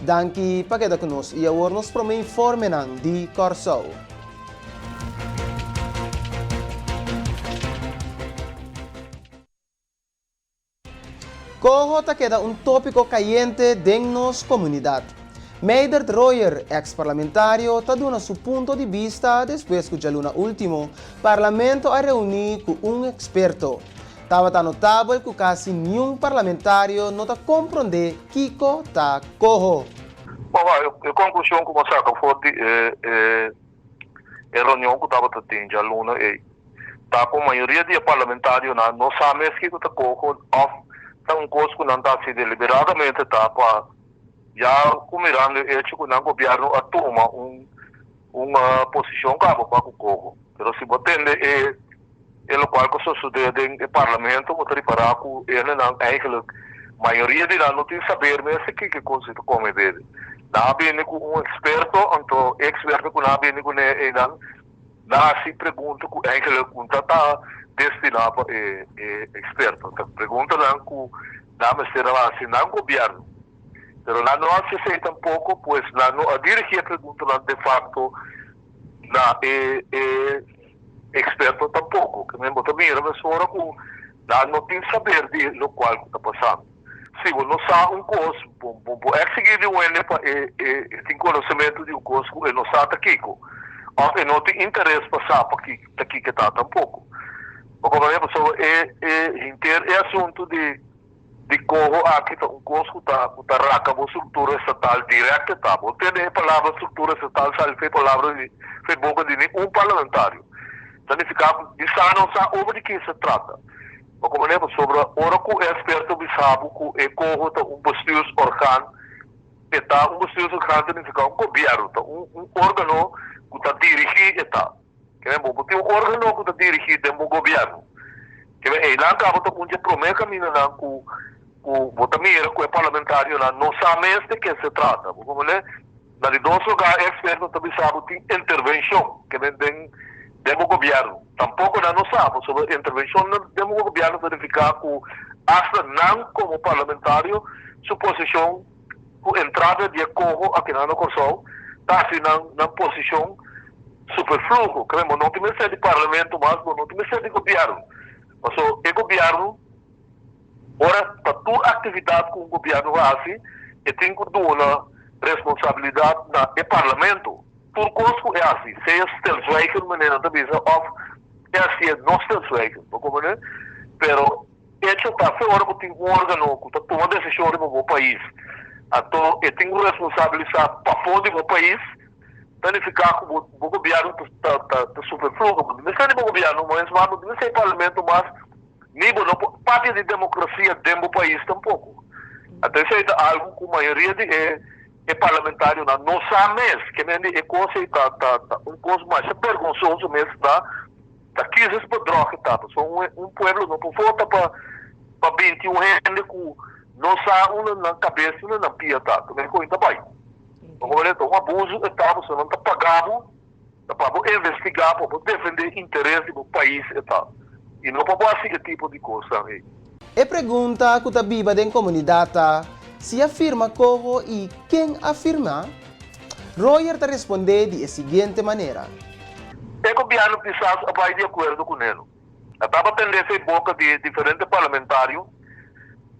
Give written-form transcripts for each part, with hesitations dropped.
Danki pa keda ku nos i awor nos promé informenan di Kòrsou. Koho ta keda un tópiko kayente den nos komunidat. Meidert Royer, eks parlamentario, ta duna su punto di bista despues ku djaluna último Parlamento a reuní ku un eksperto. Tabata notabel ku kasi niun parlamentario no ta komprondé kiko ta koho. Bon, e konklushon ku bo a saka for di e E reunion ku tabata tin djaluna ei ta ku mayoria di e parlamentarionan no sa mes kiko ta koho òf ta un kos ku nan ta hasi deliberadamente ta pa ya ku mirando e echo ku nan gobièrnu a tuma un un posishon kaba pa ku koho. Pero si bo tende e E lokual ku sosodé den e parlamento bo ta ripará ku hendenan eigenlijk mayoria di nan no tin saber mes di kiko kos ta kome bebe. Nan a bini ku un eksperto anto e eksperto ku nan a bini kuné einan nan a hasi pregunta ku eigenlijk un ta ta destiná pa e e eksperto. Ta preguntanan ku nan mester a hasi nan gobièrnu pero nan no a hasi esei tampoko pues nan no a dirigí e preguntanan de fakto na e e Experto tampoco, ke men bo ta mira mesora ku nan no tin saber di lokual ku ta pasando. Si bo no sa un kos, bo bo bo exigí di un hende pa e e tin konosementu di un kos ku e no sa ta kiko, òf e no tin interes pa sa pa ki ta kiko e ta tampoko. Bo komprende? Pasobra e e henter e asuntu di. Di koho aki ta un kos ku ta ku ta raka bo struktura estatal dirèkt e ta. Bo tende e palabra struktura estatal sali fe palabra di fe boka di ningun parlamentario. Ta nifiká ku di sa no sa over di kin se trata. Bo komprendé? Pasobra ora ku e eksperto bisa bo ku e koho ta un bestuursorgaan, e ta un bestuursorgaan ta nifiká un gobièrnu, ta un un órgano ku ta dirigí e ta. Kende bo bo tin un organo ku ta dirigí den bo gobièrnu. Kende einan kaba ta un dje promé kamindanan ku ku bo ta mira ku e parlamentarionan no sa mes de ke se trata. Bo komprendé? Na di dos lugá e eksperto ta bisa bo tin intervenshon kende den den bo gobièrnu. Tampoko nan no sa pasobra intervenshon den bo gobièrnu ta nifiká ku asta nan komo parlamentario su posishon ku entrada di e koho akinan na Kòrsou ta hasi nan nan posishon superfluo. Kre bo no tin mester di parlamento mas, bo no tin mester di gobièrnu. Paso e gobièrnu ora pa tur aktividat ku un gobièrnu hasi e tin ku duna responsabilidat na e parlamento. Tur kos ku e hasi, sea stilzwijgend manera nan ta bisa òf e hasié no stilzwijgend, bo komprende? Pero. Hecho ta fe ora ku tin un organo ku ta tuma desishon riba bo pais, anto e tin ku responsabilisá pafó di bo pais, ta nifiká ku bo bo gobièrnu ta ta ta superfluo. Bo no mester di bo gobièrnu mas, mas bo no mester di parlamento mas, ni bo no por papia di demokrasia den bo pais tampoko. Anto esei ta algu ku mayoria di e e parlamentarionan no sa mes. Ke men di e kos ei ta ta ta un kos masha bergonsoso mes ta. Ta kizes pa drog e ta, pasobra un un pueblo no por vota pa pa binti un hende ku no sa unda nan kabes unda nan pia ta, ta mester koin ta bai. Bo comprende? Ta un abuso e ta, pasobra nan ta paga bo ta pa bo investiga, pa bo defende interes di bo pais e ta, i no pa bo hasi e tipo di kosnan ei. E pregunta ku ta biba den komunidat ta, si a firma koho i ken a firma? Royer ta respondé di e siguiente manera. E gobièrnu kisas a bai di akuerdo ku Nelo. A tabata tendé esei boka di diferente parlamentario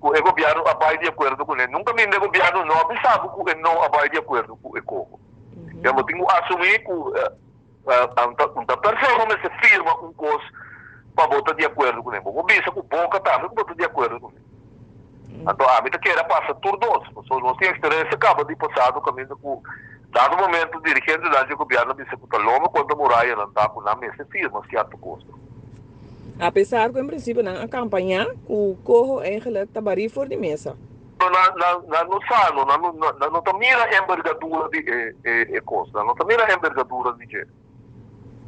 ku e gobièrnu a bai di akuerdo kuné. Nunka minda e gobièrnu no a bisa bo ku e no a bai di akuerdo ku e koho. Ya bo tin ku asumí ku un ta persona mester firma un kos pa bo ta di akuerdo kuné. Bo por bisa ku boka tambe ku bo ta di akuerdo kuné. Anto ami ta kere a pasa tur dos, pasobra nos tin eksperensia kaba di pasado kaminda ku dado momento dirigentenan dje gobièrnu a bisa ku ta loma kontra murayanan ta ku nan mester firma sierto kosnan. Apesar ku en prinsipio nan a kampañá ku koho eigenlik ta barí for di mesa. Pero nan nan nan no sa no, nan no nan no ta mira embergadura di e e e kos, nan no ta mira embergadura di dje.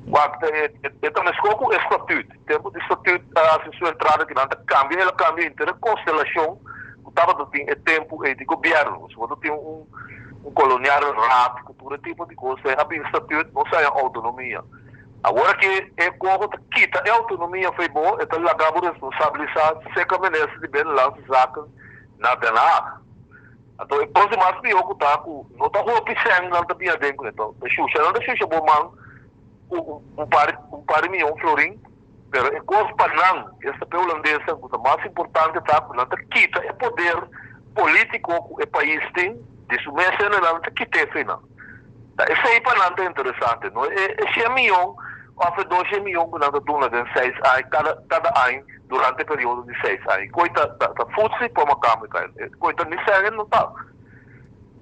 Wak, e ta meskó ku e statut. Tempu di statut a hasi su entrada ki nan ta kambia, el a kambia henter e konstelashon ku tabata tin e tempu ei di gobièrnu. Pasobra bo ta tin un un kolonial raad ku tur e tipo di kos. A bin statut, nos a haña outonomia. Awor aki e koho ta kita e outonomia fo'i bo, e ta laga bo responsabilisá seka minister di Binnenlandse Zaken na Den Haag. Anto e kos di mas pió ku ta ku no ta hopi sèn nan ta bin aden kuné, ta shusha nan ta shusha bo man ku un par un par di miyon florin, pero e kos pa nan, esta p'e hulandesnan, ku ta mas importante ta ku nan ta kita e poder polítiko ku e pais tin di su mes hendenan ta kit'é fe nan. Ta esei pa nan ta interesante, no e shen miyon òf e doshen miyon ku nan ta duna den seis aña kada kada aña durante e periodo di seis aña. Koi ta ta futsi por makamba e ta koi ta ni sèn no ta.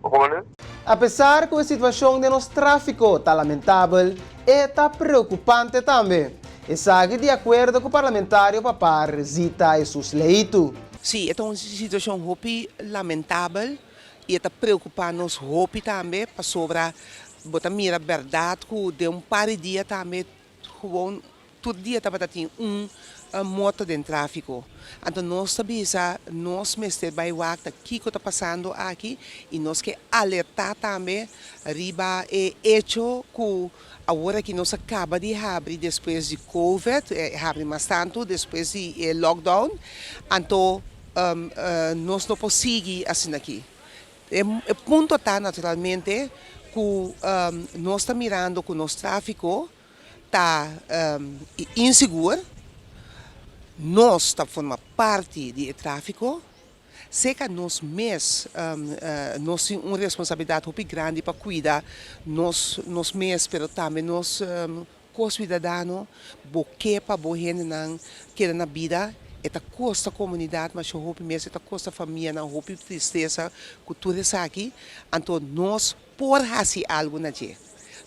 Bo komprende? Apesar ku e situashon den nos tráfiko ta lamentabel, e ta preokupante tambe. Esaki di akuerdo ku parlamentario Papar Zita Jesus Leito. Sí, e ta un situashon hopi lamentabel i e ta preokupá nos hopi tambe pasobra bo ta mira bèrdat ku den un par di dia tambe gewoon tur dia tabata tin un morto den tráfiko. Anto nos ta bisa nos mester bai wak ta kiko ta pasando aki i nos ke alertá tambe riba e echo ku awor aki nos a kaba di habri despues di covid, habri mas tantu despues di e lockdown, anto nos no por sigui asina aki. E punto ta naturalmente ku nos ta mirando ku nos tráfiko ta insigur, nos ta forma parti di e tráfiko, Seka nos mes nos tin un responsabilidat hopi grandi pa kuida nos nos mes pero tambe nos ko-suidadano. Bo ke pa bo hendenan keda na bida, e ta kosta komunidat masha hopi mes, e ta kosta famianan hopi tristesa ku tur esaki, anto nos por hasi algu na dje.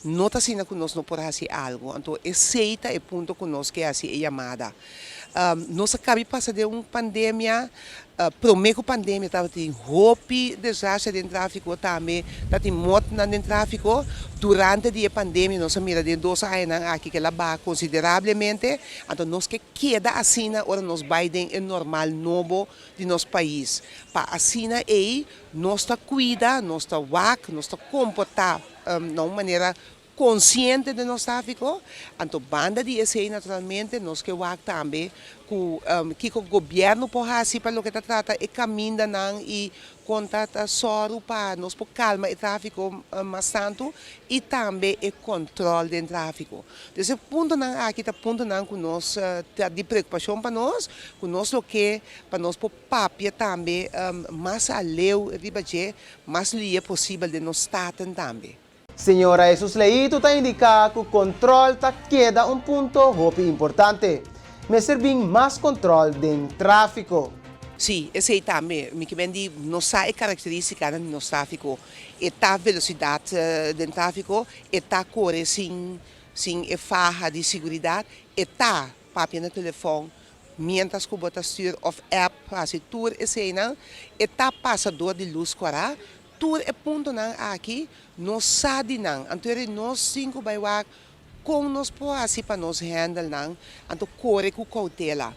No ta asina ku nos no por hasi algu, anto esei ta e punto ku nos ke hasi e yamada. Nos a kabi pasa den un pandemia, promé ku pandemia tabatin hopi desgrasia den tráfiko, tambe tabatin mortnan den tráfiko. Durante di e pandemia nos a mira den dos añanan aki ku el a baha konsiderablemente, anto nos ke keda asina ora nos bai den e normal nobo di nos pais, pa asina ei nos ta kuida, nos ta wak, nos ta komportá na un manera konsiente den nos tráfiko. Anto banda di esei naturalmente nos ke wak tambe ku kiko gobièrnu por hasi pa loke ta trata e kamindanan i kon ta ta sòru pa nos por kalma e tráfiko mas tantu i tambe e kòntròl den tráfiko. Dus e puntonan aki ta puntonan ku nos ta di preokupashon pa nos, ku nos lo ke pa nos por papia tambe mas aleu riba dje, mas lie posibel den nos staten tambe. Señora Jesus Leito ta indiká ku kontròl ta keda un punto hopi importante. Mester bin mas kontròl den tráfiko. Sí, esei tambe. Mi ke men di nos sa e karakterístikanan di nos tráfiko. E ta velosidat den tráfiko, e ta kore sin sin e faha di siguridat, e ta papia na telefòn miéntras ku bo ta stür òf app, hasi tur eseinan, e ta pasa dor di lus kòrá. Tur e puntonan aki nos sa di nan, anto eri nos tin ku bai wak kon nos por hasi pa nos handle nan, anto kore ku koutela.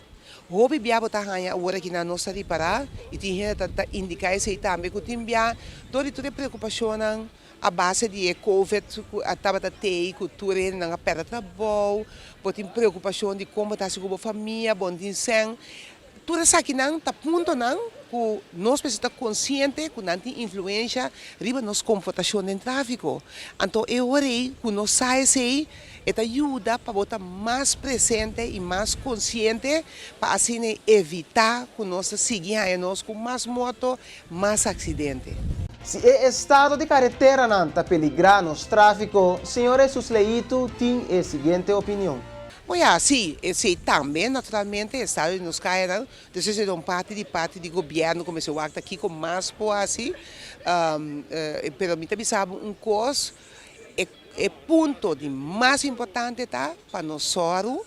Hopi bia bo ta haña awor aki nan nos ta ripará i tin hende ta ta indiká esei tambe ku tin bia dor di tur e preokupashonnan a base di e covid ku a tabata tei ku tur e hendenan a pèrdè trabou, bo tin preokupashon di kon bo ta hasi ku bo famia, bo no tin sèn. Tur esakinan ta puntonan ku nos mester ta konsiente ku nan tin influensha riba nos komportashon den tráfiko. Anto e ora ei ku nos sa esei, e ta yuda pa bo ta mas presente i mas konsiente pa asina evitá ku nos ta sigui haña nos ku mas morto, mas aksidente. Si e estado di kareteranan ta peligrá nos tráfiko, señor Jesus Leito tin e siguiente opinion. Bo ya, sí, esei tambe, naturalmente, estado di nos kayanan, dus esei ta un parti di parti di gobièrnu ku mester wak ta kiko mas por hasi, pero mi ta bisa bo un kos, e e punto di mas importante ta pa nos sòru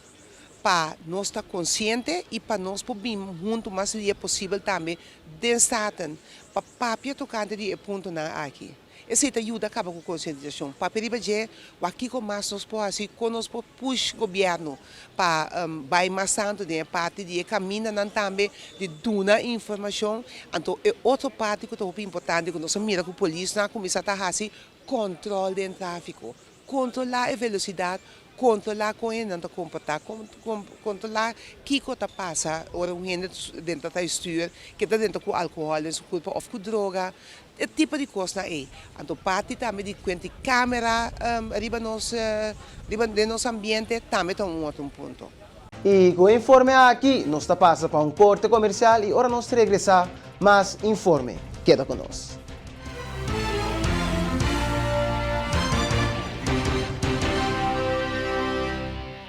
pa nos ta konsiente i pa nos por bin huntu mas lia posibel tambe den Staten pa papia tokante di e puntonan aki. Esei ta yuda kaba ku konsientisashon. Papia riba dje, wak kiko mas nos por hasi, kon nos por push gobièrnu pa bai mas tantu den e parti di e kamindanan tambe di duna informashon. Anto e otro parti ku ta hopi importante ku nos a mira ku polisnan a kuminsá ta hasi, kòntròl den tráfiko. Kontrolá e velosidat. Kontrolá kon hendenan ta komportá, kontrolá kiko ta pasa ora un hende dentro ta stuur, ke ta dentro ku alkohòl den su kurpa òf ku droga, e tipo di kosnan ei. Anto parti tambe di kuenta di kamera riba nos riba den nos ambiente tambe ta un otro punto. I ku e informe aki nos ta pasa pa un korte komersial i ora nos regresá mas informe. Keda ku nos.